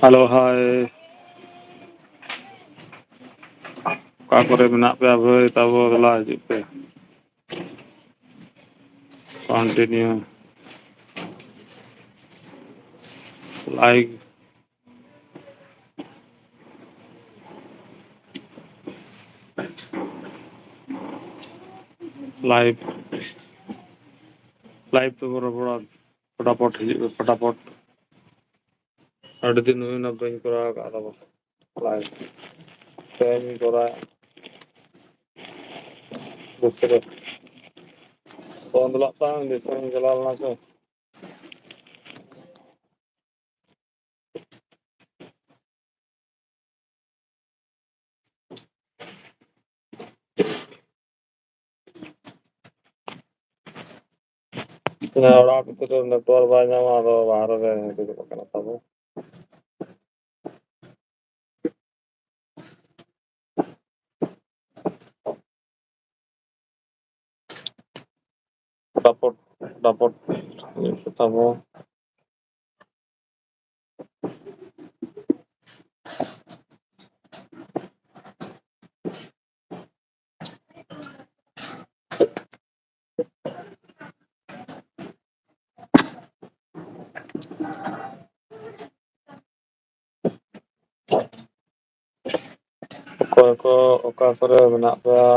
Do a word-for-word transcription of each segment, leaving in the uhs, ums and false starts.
Hello, hi. ᱚᱠᱟ ᱠᱚᱨᱮ ᱢᱮᱱᱟᱜ ᱯᱮᱭᱟ ᱵᱷᱟᱹᱭ? ᱛᱟᱵᱚ ᱫᱮᱞᱟ ᱦᱤᱡᱩᱜ ᱯᱮ᱾ Continue. Like. Live. Live ᱛᱮᱵᱚ ᱨᱚᱯᱚᱲᱟ᱾ ᱯᱷᱚᱴᱟᱯᱷᱚᱴ ᱦᱤᱡᱩᱜ ᱯᱮ, ᱯᱷᱚᱴᱟᱯᱷᱚᱴ᱾ ᱟᱹᱰᱤ ᱫᱤᱱ ᱦᱩᱭᱱᱟ ᱵᱟᱹᱧ ᱠᱚᱨᱟᱣ ᱟᱠᱟᱫ ᱛᱟᱵᱚ ᱞᱟᱭᱤᱵᱷ᱾ ᱛᱮᱦᱮᱧ ᱠᱚᱨᱟᱣ᱾ ᱵᱩᱡᱽ ᱠᱮᱫᱟ? ᱵᱚᱱᱫ ᱞᱟᱜ ᱛᱟᱢ, ᱫᱤᱥᱚᱢ ᱪᱟᱞᱟᱣ ᱞᱮᱱᱟ ᱥᱮ? ᱚᱲᱟᱜ ᱵᱷᱤᱛᱨᱤ ᱨᱮ network ᱵᱟᱭ ᱧᱟᱢᱟ, ᱟᱫᱚ ᱵᱟᱦᱨᱮ ᱨᱮ ᱫᱩᱲᱩᱵ ᱟᱠᱟᱱᱟ ᱛᱟᱵᱚ᱾ ᱯᱚᱴᱟᱯᱚᱴ, ᱯᱚᱴᱟᱯᱚᱴ ᱦᱩᱭᱩᱜ ᱠᱟᱱ ᱛᱟᱵᱚ᱾ ᱚᱠᱚᱭ ᱠᱚ ᱚᱠᱟ ᱠᱚᱨᱮ ᱢᱮᱱᱟᱜ ᱯᱮᱭᱟ?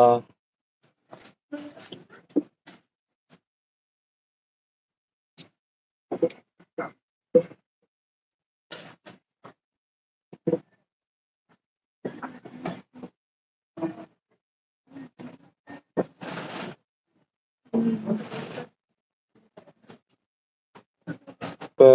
ᱯᱮ᱾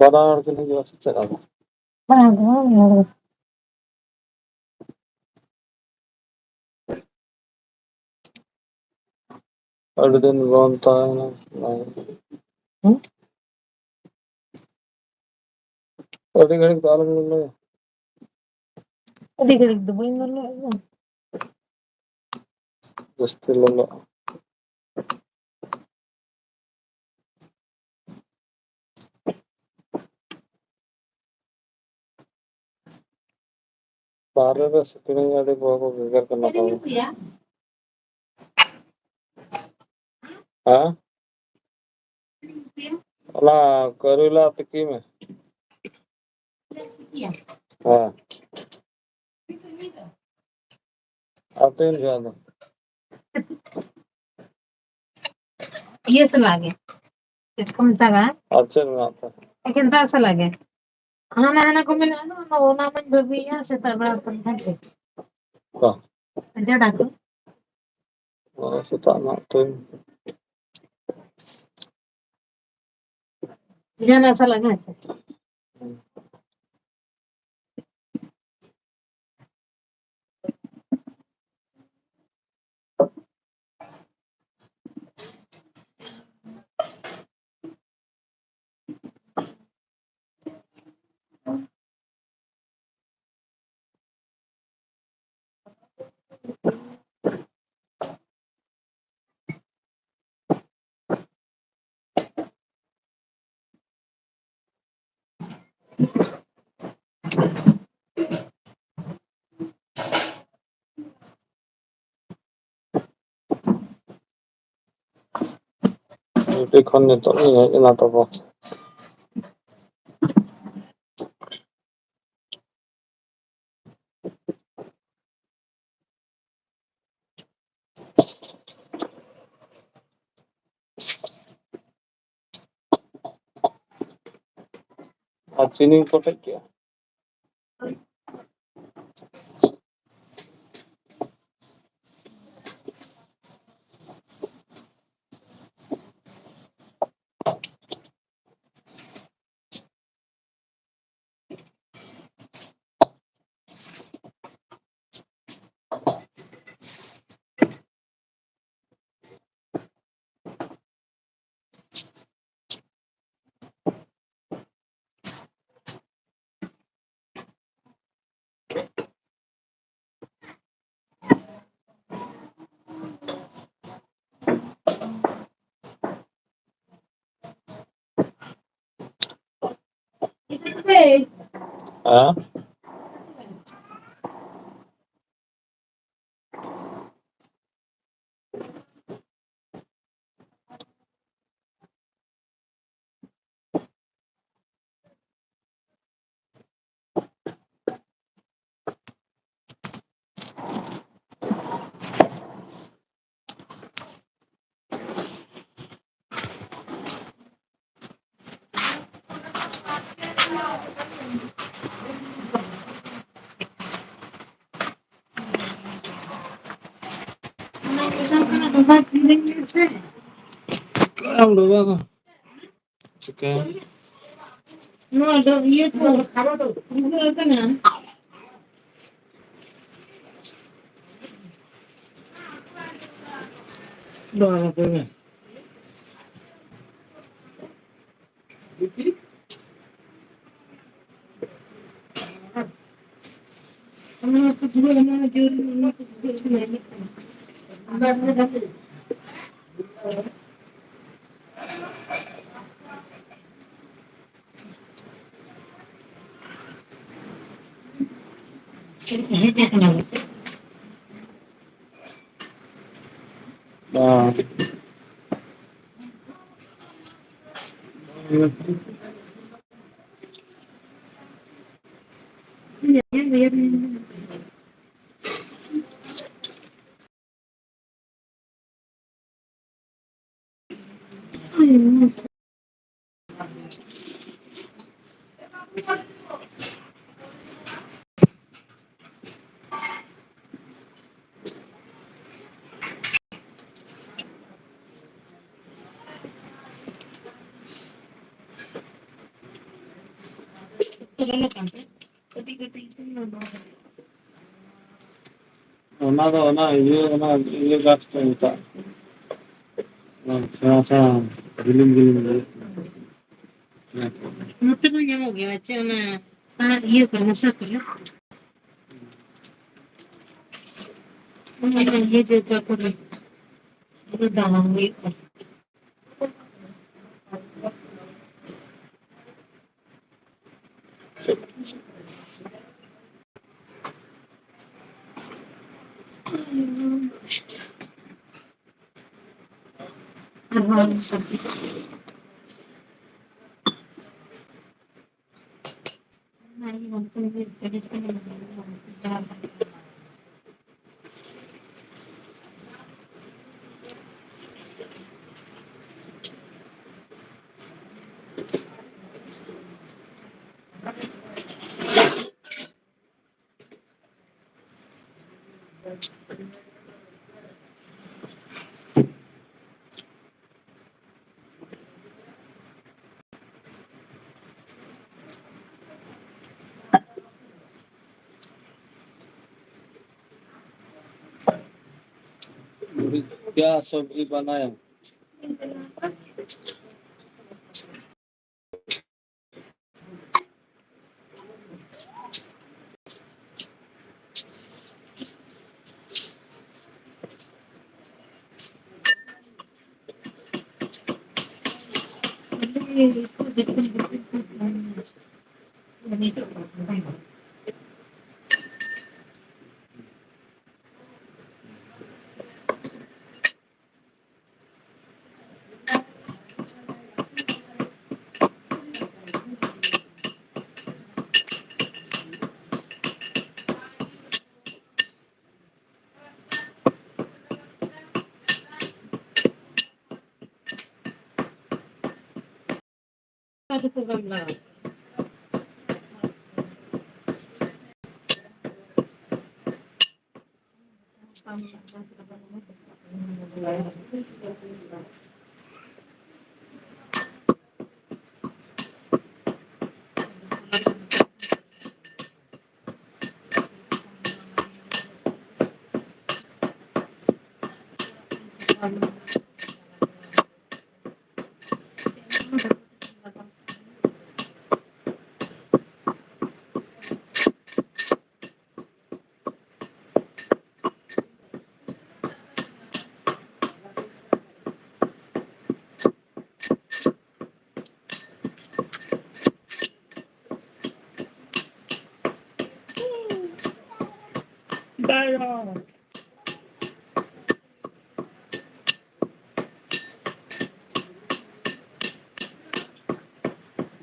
ᱵᱟᱱᱟ ᱦᱚᱲ ᱠᱤᱱ ᱦᱤᱡᱩᱜᱼᱟ ᱥᱮ ᱪᱮᱫ ᱟᱫᱚ? ᱵᱟᱝ, ᱵᱟᱝ, ᱵᱟᱝ᱾ ᱟᱹᱰᱤ ᱫᱤᱱ ᱵᱚᱱ ᱛᱟᱦᱮᱱᱟ᱾ ᱦᱩᱸ? ᱟᱹᱰᱤ ᱜᱷᱟᱹᱲᱤᱡ ᱫᱚ ᱟᱞᱚᱢ ᱞᱟᱹᱭᱟ᱾ ᱟᱹᱰᱤ ᱜᱷᱟᱹᱲᱤᱡ ᱫᱚ ᱵᱟᱹᱧ ᱞᱚᱞᱚᱭᱮᱫᱼᱟ᱾ ᱡᱟᱹᱥᱛᱤ ᱞᱚᱞᱚ᱾ ᱵᱟᱦᱨᱮ ᱨᱮ ᱥᱤᱠᱲᱤ ᱟᱹᱰᱤ ᱵᱚᱦᱚᱜ ᱠᱚ ᱜᱮᱜᱮᱨ ᱠᱟᱱᱟ ᱛᱟᱵᱚᱱ᱾ ᱦᱮᱸ? ᱚᱱᱟ ᱠᱟᱹᱨᱤᱞᱟ ᱛᱤᱠᱤ ᱢᱮ᱾ ᱦᱮᱸ᱾ ᱟᱨ ᱛᱤᱱ ᱡᱚᱦᱚᱜ ᱫᱚ? ᱤᱭᱟᱹ ᱥᱟᱞᱟᱜ ᱜᱮ᱾ ᱪᱮᱫ ᱠᱚ ᱢᱮᱛᱟᱜᱼᱟ? ᱟᱨ ᱪᱮᱫ ᱢᱮᱱᱟᱜ ᱛᱮ? ᱮᱠᱮᱱ ᱫᱟᱜ ᱥᱟᱞᱟᱜ ᱜᱮ᱾ ᱦᱟᱱᱟ ᱦᱟᱱᱟ ᱠᱚ ᱢᱮᱱᱟᱜᱼᱟ, ᱚᱱᱟ, ᱚᱱᱟ ᱢᱟᱧ ᱵᱷᱟᱹᱵᱤᱭᱮᱫᱼᱟ ᱥᱮᱛᱟᱜ ᱵᱮᱲᱟ ᱠᱷᱚᱱ ᱦᱮᱸ ᱥᱮ᱾ ᱚᱠᱟ? ᱡᱟᱰᱟ ᱠᱚ᱾ ᱚ, ᱥᱮᱛᱟᱜ ᱨᱮᱱᱟᱜ ᱴᱟᱭᱤᱢ᱾ ᱡᱟᱦᱟᱱᱟᱜ ᱥᱟᱞᱟᱜ ᱜᱮ ᱦᱮᱸ ᱥᱮ᱾ ᱰᱤᱭᱩᱴᱤ ᱠᱷᱚᱱ ᱱᱤᱛᱚᱜ ᱤᱧ ᱦᱮᱡ ᱮᱱᱟ ᱛᱟᱵᱚ᱾ ᱟᱨ ᱪᱤᱱᱤᱧ ᱠᱚᱴᱮᱡ ᱠᱮᱜᱼᱟ᱾ ᱦᱮᱸ? ᱟᱢ ᱵᱟᱵᱟ ᱫᱚ ᱪᱤᱠᱟᱹ? ᱱᱚᱣᱟ ᱫᱚ ᱤᱭᱟᱹ ᱠᱚ ᱵᱷᱩᱜᱟᱹᱜ ᱟᱠᱟᱱᱟ᱾ ᱱᱚᱣᱟ ᱫᱚ ᱚᱠᱚᱭ ᱢᱮ? ᱚᱱᱟ ᱫᱚ ᱚᱱᱟ ᱤᱭᱟᱹ, ᱚᱱᱟ ᱤᱭᱟᱹ ᱜᱟᱪᱷ ᱠᱚ ᱢᱮᱛᱟᱜᱼᱟ᱾ ᱚᱱᱟ ᱥᱮᱬᱟ ᱥᱮᱬᱟ ᱡᱤᱞᱤᱧ ᱡᱤᱞᱤᱧ ᱜᱮ᱾ ᱱᱚᱛᱮ ᱢᱟ ᱧᱟᱢᱚᱜ ᱜᱮᱭᱟ, ᱪᱮᱫ ᱚᱱᱟ ᱥᱟᱦᱟ ᱤᱭᱟᱹ ᱠᱚᱨᱮ, ᱦᱟᱥᱟ ᱠᱚᱨᱮ᱾ ᱚᱱᱟ ᱫᱚ ᱤᱭᱟᱹ ᱡᱟᱭᱜᱟ ᱠᱚᱨᱮ, ᱤᱭᱟᱹ ᱫᱟᱬᱟᱱ ᱦᱩᱭᱩᱜ ᱠᱟᱱᱟ᱾ क्या सब्जी बनाया?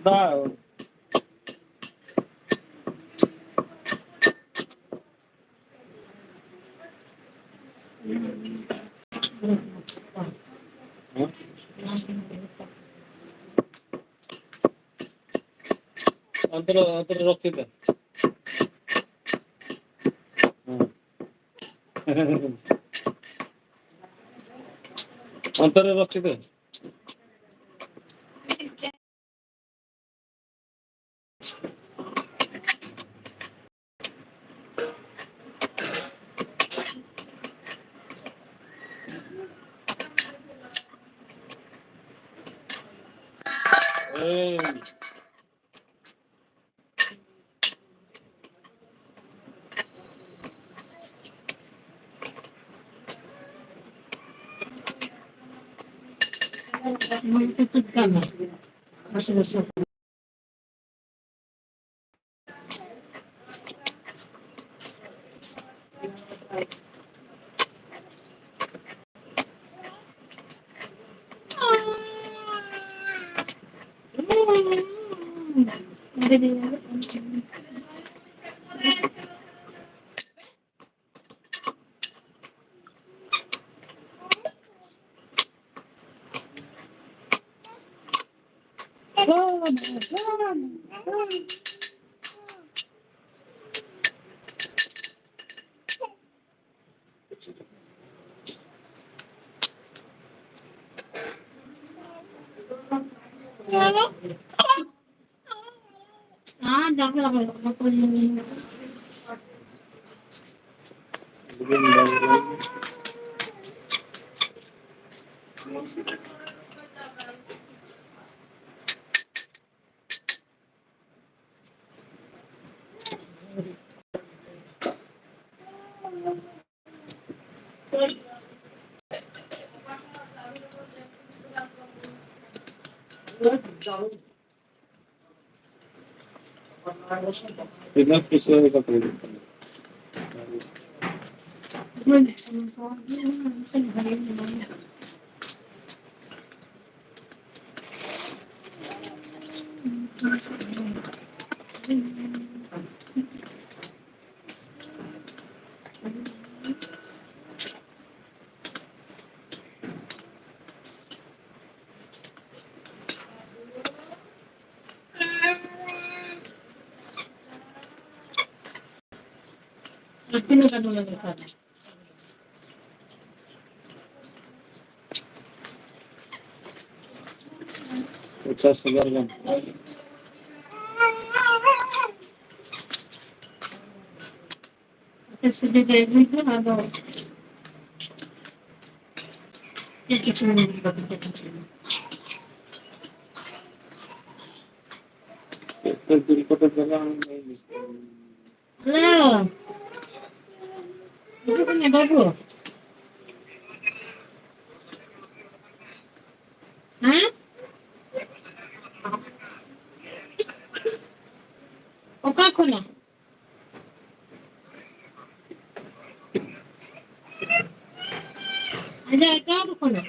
ᱵᱟᱝ᱾ ᱚᱱᱛᱮ ᱨᱮ, ᱚᱱᱛᱮ ᱨᱮ ᱨᱚᱠᱷᱤ ᱯᱮ᱾ ᱦᱮᱸ᱾ ᱚᱱᱛᱮ ᱨᱮ ᱨᱚᱠᱷᱤ ᱯᱮ᱾ ᱯᱚᱪᱟᱥ ᱦᱟᱡᱟᱨ ᱜᱟᱱ᱾ ᱟᱫᱚ ᱪᱮᱫ ᱠᱚ ᱪᱤᱠᱟᱹ ᱢᱮᱱᱟᱜ ᱠᱚᱣᱟ? ᱪᱮᱫ ᱠᱚ ᱫᱩᱞ ᱠᱚᱫᱚ ᱪᱟᱞᱟᱣ ᱞᱮᱱᱟ? ᱦᱮᱞᱳ᱾ ᱦᱤᱡᱩᱜ ᱠᱟᱱᱟ ᱵᱟᱹᱵᱩ᱾ ᱦᱮᱸ? ᱚᱠᱟ ᱠᱷᱚᱱᱟᱜ? ᱟᱡᱟᱜ ᱮᱠᱟᱣᱩᱱᱴ ᱠᱷᱚᱱᱟᱜ᱾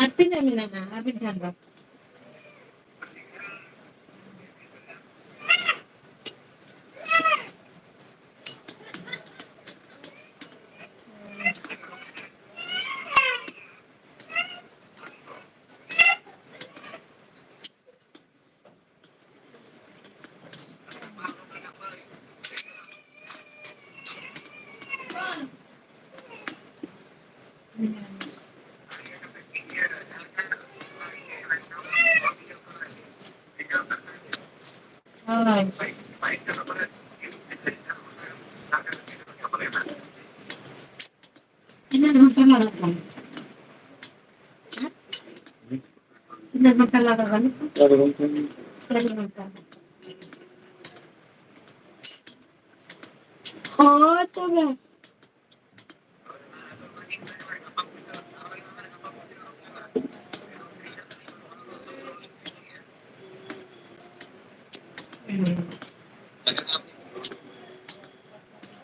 ᱟᱨ ᱛᱤᱱᱟᱹᱜ ᱢᱮᱱᱟᱜᱼᱟ ᱟᱹᱵᱤᱱ ᱴᱷᱮᱱ ᱫᱚ? ᱦᱳᱭ᱾ ᱛᱤᱱᱟᱹᱜ ᱜᱷᱚᱱᱴᱟ ᱞᱟᱜᱟᱜ ᱠᱟᱱᱟ? ᱛᱤᱱᱟᱹᱜ ᱜᱷᱚᱱᱴᱟ ᱞᱟᱜᱟᱜ ᱠᱟᱱᱟ? ᱪᱟᱨ ᱜᱷᱚᱱᱴᱟ᱾ ᱪᱟᱨ ᱜᱷᱚᱱᱴᱟ᱾ ᱦᱳᱭ ᱛᱚᱵᱮ᱾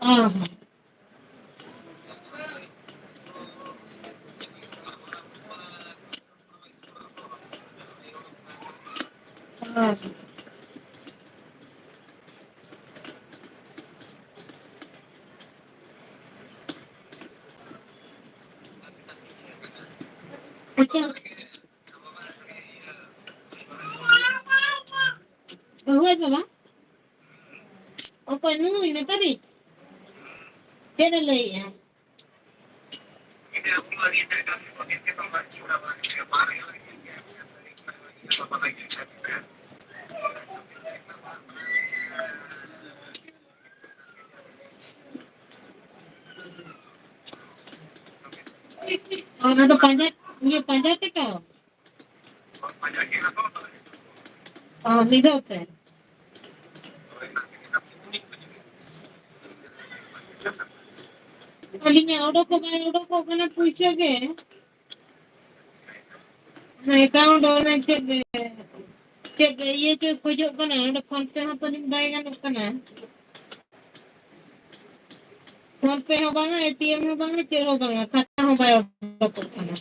ᱦᱮᱸ, ᱦᱮᱸ᱾ ᱟᱪᱪᱷᱟ᱾ ᱵᱟᱹᱦᱩ ᱟᱡ ᱵᱟᱵᱟ? ᱚᱠᱚᱭ ᱱᱩᱭ ᱱᱮᱛᱟᱨᱤᱡ? ᱪᱮᱫ ᱮ ᱞᱟᱹᱭᱮᱜᱼᱟ? ᱚᱱᱟ ᱫᱚ ᱯᱟᱸᱡᱟ, ᱤᱭᱟᱹ, ᱯᱟᱸᱡᱟ ᱛᱮ ᱛᱚ? ᱚ, ᱢᱤᱫ ᱫᱷᱟᱣ ᱛᱮ᱾ ᱟᱹᱞᱤᱧᱟᱜ ᱚᱰᱚᱠ ᱦᱚᱸ ᱵᱟᱭ ᱚᱰᱚᱠᱚᱜ ᱠᱟᱱᱟ ᱯᱩᱭᱥᱟᱹ ᱜᱮ᱾ ᱚᱱᱟ account ᱚᱱᱟ ᱪᱮᱫ, ᱪᱮᱫ ᱤᱭᱟᱹ ᱪᱚ ᱠᱷᱚᱡᱚᱜ ᱠᱟᱱᱟ, ᱚᱸᱰᱮ PhonePe ᱦᱚᱸ ᱛᱟᱹᱞᱤᱧ ᱵᱟᱭ ᱜᱟᱱᱚᱜ ᱠᱟᱱᱟ᱾ PhonePe ᱦᱚᱸ ᱵᱟᱝᱟ, ATM ᱦᱚᱸ ᱵᱟᱝᱟ, ᱪᱮᱫ ᱦᱚᱸ ᱵᱟᱝᱟ, ᱠᱷᱟᱛᱟ ᱦᱚᱸ ᱵᱟᱭ ᱚᱰᱚᱠᱚᱜ ᱠᱟᱱᱟ᱾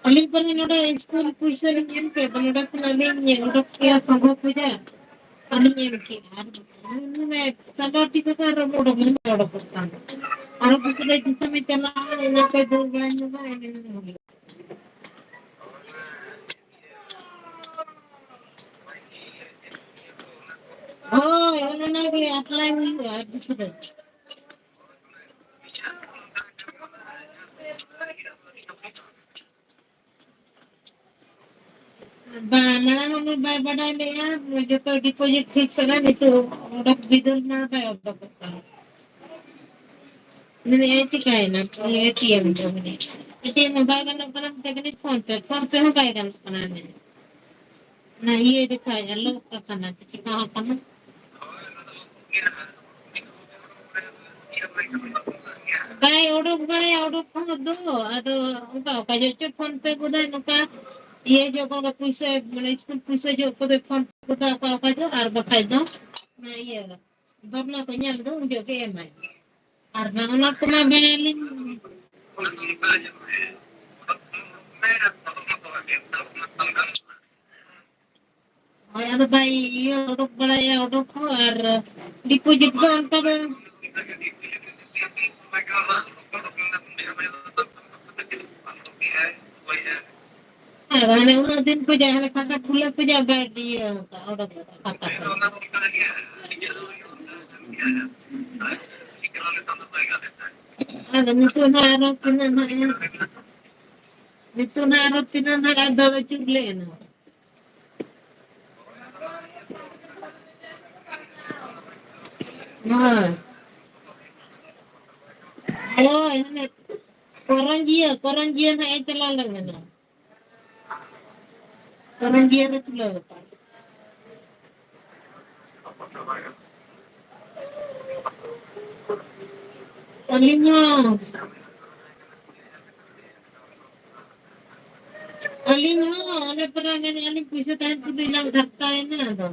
ᱟᱹᱞᱤᱧ ᱯᱟᱞᱮ ᱱᱚᱰᱮ ᱥᱠᱩᱞ ᱯᱩᱭᱥᱟᱹ ᱞᱤᱧ ᱮᱢ ᱠᱮᱫ ᱫᱚ, ᱱᱚᱰᱮ ᱠᱷᱚᱱᱟᱜ ᱞᱤᱧ ᱩᱰᱩᱠ ᱠᱮᱭᱟ ᱥᱚᱢᱵᱷᱚᱵ ᱵᱩᱡᱷᱟᱹᱜ᱾ ᱟᱹᱞᱤᱧ ᱮᱢ ᱠᱮᱫᱼᱟ, ᱟᱨ ᱢᱟᱱᱮ ᱥᱟᱢᱵᱟᱨ ᱴᱤᱠᱟᱹ ᱠᱚ ᱟᱨ ᱚᱰᱚᱠ ᱦᱚᱸ ᱵᱟᱭ ᱚᱰᱚᱠᱚᱜ ᱠᱟᱱ᱾ ᱟᱨᱚ ᱫᱤᱥᱚᱢ ᱮ ᱪᱟᱞᱟᱜᱼᱟ, ᱚᱱᱟ ᱠᱚᱭ ᱫᱟᱹᱲ ᱵᱟᱲᱟᱭ ᱧᱚᱜᱟ, ᱮᱱᱮ ᱦᱩᱭᱩᱜ᱾ ᱦᱳᱭ, ᱚᱱᱮ ᱚᱱᱟ ᱜᱮ apply ᱦᱩᱭᱩᱜᱼᱟ ᱟᱨ ᱠᱤᱪᱷᱩ ᱫᱚ᱾ ᱵᱟᱝ, ᱢᱟᱲᱟᱝ ᱩᱱᱤ ᱵᱟᱭ ᱵᱟᱰᱟᱭ ᱞᱮᱜᱼᱟ, ᱡᱚᱛᱚ deposit ᱴᱷᱤᱠ ᱠᱟᱱᱟ, ᱱᱤᱛᱚᱜ ᱚᱰᱚᱠ ᱵᱤᱫᱟᱹᱞ ᱢᱟ ᱵᱟᱭ ᱚᱰᱚᱠᱚᱜ ᱠᱟᱱᱟ᱾ ᱢᱮᱱᱮᱫ ᱟᱭ ᱪᱤᱠᱟᱭᱮᱱᱟ? ᱩᱱᱤ ATM ᱫᱚ ᱢᱮᱱᱮᱫ, ATM ᱦᱚᱸ ᱵᱟᱭ ᱜᱟᱱᱚᱜ ᱠᱟᱱᱟ, ᱢᱮᱛᱟᱭ ᱠᱟᱹᱱᱟᱹᱧ PhonePe, PhonePe ᱦᱚᱸ ᱵᱟᱭ ᱜᱟᱱᱚᱜ ᱠᱟᱱᱟ, ᱢᱮᱱᱮᱫ᱾ ᱚᱱᱟ ᱤᱭᱟᱹ ᱫᱮᱠᱷᱟᱣᱮᱫᱼᱟ, lock ᱟᱠᱟᱱᱟ, ᱪᱮᱫ ᱪᱤᱠᱟ ᱟᱠᱟᱱᱟ? ᱵᱟᱭ ᱚᱰᱚᱠ ᱵᱟᱲᱟᱭᱟ ᱚᱰᱚᱠ ᱠᱚᱦᱚᱸ ᱫᱚ, ᱟᱫᱚ ᱚᱱᱠᱟ ᱚᱠᱟ ᱡᱚᱦᱚᱜ ᱪᱚ PhonePe ᱜᱚᱫᱟᱭ ᱱᱚᱝᱠᱟ, ᱤᱭᱟᱹ ᱡᱚᱦᱚᱜ ᱠᱚ ᱯᱩᱭᱥᱟᱹ, ᱢᱟᱱᱮ ᱥᱠᱩᱞ ᱯᱩᱭᱥᱟᱹ ᱡᱚᱦᱚᱜ ᱠᱚᱫᱚ PhonePe ᱜᱚᱫᱟ ᱚᱠᱟ ᱚᱠᱟ ᱡᱚᱦᱚᱜ, ᱟᱨ ᱵᱟᱠᱷᱟᱡ ᱫᱚ ᱚᱱᱟ ᱤᱭᱟᱹ ᱫᱷᱚᱨᱱᱟ ᱠᱚ ᱧᱮᱞ ᱫᱚ ᱩᱱ ᱡᱚᱦᱚᱜ ᱜᱮ ᱮᱢᱟᱭ᱾ ᱟᱨ ᱵᱟᱝ ᱚᱱᱟ ᱠᱚᱢᱟ ᱵᱟᱭ ᱟᱹᱞᱤᱧ᱾ ᱦᱳᱭ, ᱟᱫᱚ ᱵᱟᱭ ᱤᱭᱟᱹ ᱚᱰᱚᱠ ᱵᱟᱲᱟᱭᱟ ᱚᱰᱚᱠ ᱦᱚᱸ, ᱟᱨ ᱰᱤᱯᱚᱡᱤᱴ ᱫᱚ ᱚᱱᱠᱟ ᱫᱚ᱾ ᱟᱫᱚ ᱦᱟᱱᱮ ᱩᱱᱟᱹᱜ ᱫᱤᱱ ᱠᱷᱚᱡᱟᱜ ᱦᱟᱱᱮ ᱠᱷᱟᱛᱟ ᱠᱷᱩᱞᱟᱹ ᱠᱷᱚᱡᱟᱜ ᱵᱟᱭ ᱤᱭᱟᱹ ᱚᱰᱚᱠ ᱠᱟᱛᱟ ᱠᱚ᱾ ᱟᱫᱚ ᱱᱤᱛᱚᱜ ᱱᱟᱜ ᱟᱨᱚ ᱛᱤᱱᱟᱹᱜ ᱱᱟᱜ ᱮ, ᱱᱤᱛᱚᱜ ᱱᱟᱜ ᱟᱨᱚ ᱛᱤᱱᱟᱹᱜ ᱱᱟᱜ ᱮ ᱫᱟᱹᱲ ᱟᱹᱪᱩᱨ ᱞᱮᱱ᱾ ᱦᱳᱭ᱾ ᱦᱳᱭ, ᱦᱟᱱᱮ ᱠᱚᱨᱚᱧᱡᱤᱭᱟᱹ, ᱠᱚᱨᱚᱧᱡᱤᱭᱟᱹ ᱱᱟᱜ ᱮ ᱪᱟᱞᱟᱣ ᱞᱮᱱ ᱢᱮᱱᱟ᱾ ᱠᱚᱨᱚᱧᱡᱤᱭᱟᱹ ᱨᱮ ᱛᱩᱞᱟᱹᱣ ᱟᱠᱟᱫ᱾ ᱟᱹᱞᱤᱧ ᱦᱚᱸ, ᱟᱹᱞᱤᱧ ᱦᱚᱸ ᱚᱱᱮ ᱯᱮᱨᱟ ᱢᱮᱱᱮᱫᱼᱟ ᱞᱤᱧ ᱯᱩᱭᱥᱟᱹ ᱛᱟᱦᱮᱱ ᱛᱩᱞᱩᱡ ᱞᱟᱝ ᱫᱷᱟᱯᱛᱟᱭᱮᱱᱟ ᱟᱫᱚ᱾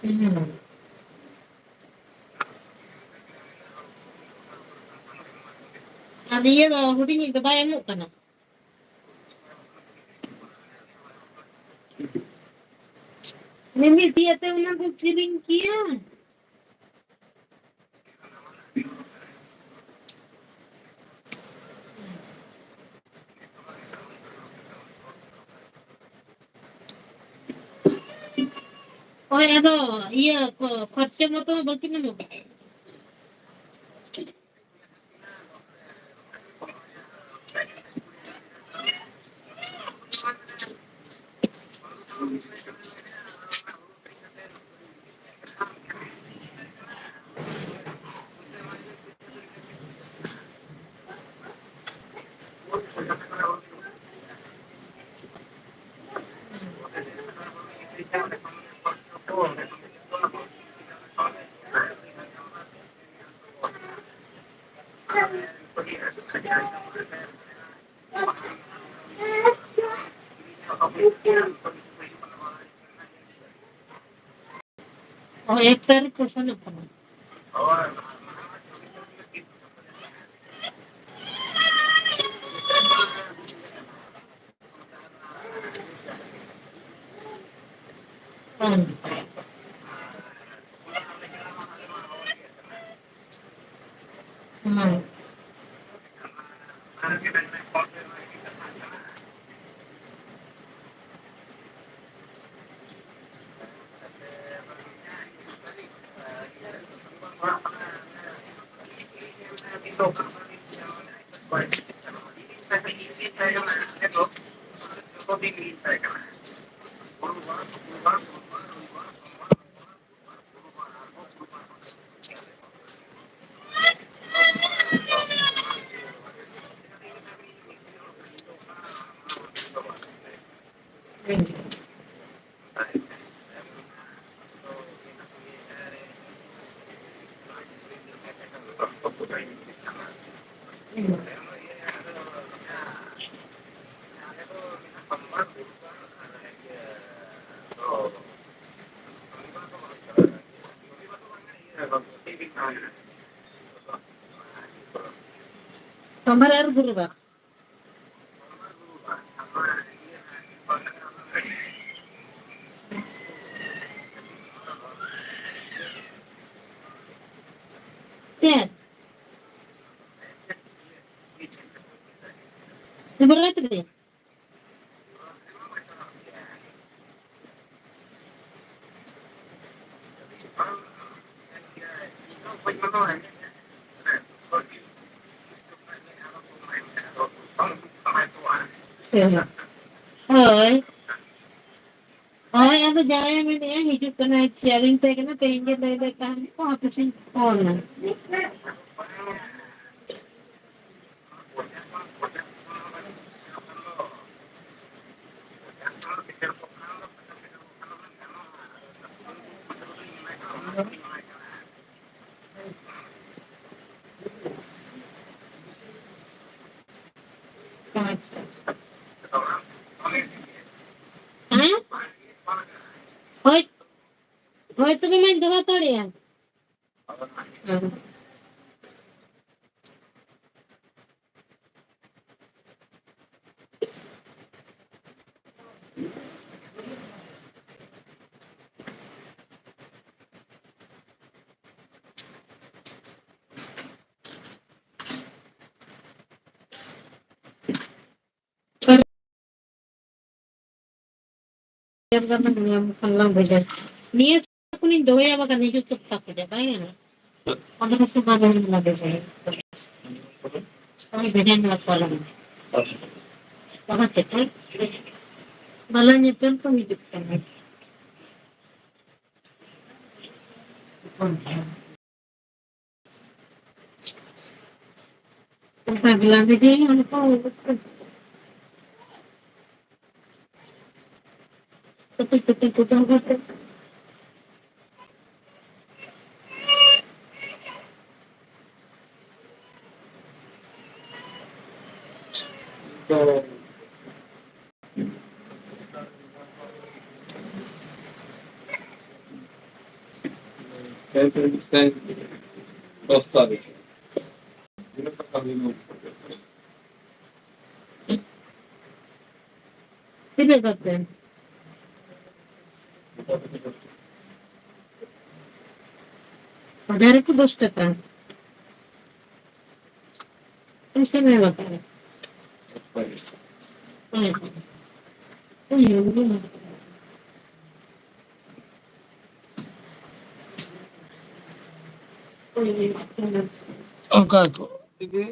ᱦᱩᱸ᱾ ᱟᱨ ᱤᱭᱟᱹ ᱫᱚ ᱦᱩᱰᱤᱧᱤᱡ ᱫᱚ ᱵᱟᱭ ᱮᱢᱚᱜ ᱠᱟᱱᱟ? ᱢᱤᱢᱤᱫ ᱴᱤᱭᱟᱹ ᱛᱮ ᱚᱱᱟ ᱠᱚ ᱠᱤᱨᱤᱧ ᱠᱮᱭᱟ᱾ ᱦᱳᱭ, ᱟᱫᱚ ᱤᱭᱟᱹ ᱠᱚ, ᱠᱷᱚᱨᱪᱟ ᱢᱚᱛᱚ ᱵᱟᱹᱠᱤᱱ ᱮᱢᱚᱜ᱾ ᱚ, ᱮᱠ ᱛᱟᱹᱨᱤᱠᱷ ᱠᱚ ᱥᱮᱱᱚᱜ ᱠᱟᱱᱟ᱾ ᱦᱩᱸ᱾ ᱦᱩᱸ᱾ ᱥᱳᱢᱵᱟᱨ ᱟᱨ ᱜᱩᱨᱩᱵᱟᱨ᱾ ᱪᱮᱫ? ᱥᱤᱵᱤᱞ ᱨᱮ ᱛᱮᱜᱮ᱾ ᱦᱳᱭ᱾ ᱦᱳᱭ, ᱟᱫᱚ ᱡᱟᱶᱟᱭᱮ ᱢᱮᱱᱮᱫᱼᱟ, ᱦᱤᱡᱩᱜ ᱠᱟᱱᱟᱭ᱾ ᱪᱮᱫ ᱟᱫᱚᱧ ᱢᱮᱛᱟᱭ ᱠᱟᱱᱟ, ᱛᱮᱦᱮᱧ ᱜᱮ ᱞᱟᱹᱭ ᱞᱮ ᱛᱟᱦᱮᱸ ᱠᱚ, ᱦᱟᱯᱮ ᱥᱮᱧ ᱯᱷᱳᱱᱟ᱾ ᱦᱳᱭ, ᱦᱳᱭ, ᱛᱚᱵᱮ ᱢᱟᱧ ᱫᱚᱦᱚ ᱦᱟᱛᱟᱲᱮᱜᱼᱟ᱾ ᱦᱮᱸ᱾ ᱱᱤᱭᱟᱹ ᱠᱷᱚᱱᱤᱧ ᱫᱚᱦᱚᱭᱟ, ᱵᱟᱠᱷᱟᱱ ᱦᱤᱡᱩᱜ ᱥᱚᱯᱛᱟ ᱠᱷᱚᱱᱟᱜ ᱵᱟᱭ ᱜᱟᱱᱚᱜᱼᱟ᱾ ᱚᱸᱰᱮ ᱢᱟ ᱥᱚᱢᱟᱱ ᱵᱟᱝ ᱦᱩᱭ ᱞᱮᱱᱟ ᱵᱮᱥ ᱜᱮ᱾ ᱦᱳᱭ, ᱵᱷᱮᱡᱟᱧ ᱞᱟᱜᱟᱣ ᱞᱮᱱᱟ᱾ ᱵᱟᱵᱟ ᱛᱟᱠᱚ ᱵᱟᱞᱟ ᱧᱮᱯᱮᱞ ᱠᱚ ᱦᱤᱡᱩᱜ ᱠᱟᱱᱟ᱾ ᱯᱟᱜᱽᱞᱟ ᱵᱤᱡᱤ ᱩᱱᱠᱩ ᱠᱟᱹᱴᱤᱡ ᱠᱟᱹᱴᱤᱡ ᱠᱚ ᱡᱚᱢ ᱠᱟᱛᱮ᱾ ᱛᱮᱦᱮᱧ, ᱛᱮᱦᱮᱧ, ᱛᱮᱦᱮᱧ ᱫᱚᱥ ᱛᱟᱹᱨᱤᱠᱷ᱾ ᱛᱤᱱᱟᱹᱜ ᱠᱟᱛᱮ? ᱦᱟᱡᱟᱨ ᱨᱮᱠᱚ ᱫᱚᱥ ᱴᱟᱠᱟ᱾ ᱯᱩᱭᱥᱟᱹ ᱢᱮ ᱵᱟᱠᱷᱟᱱ᱾ ᱚᱱᱠᱟ ᱠᱚ ᱛᱮᱜᱮ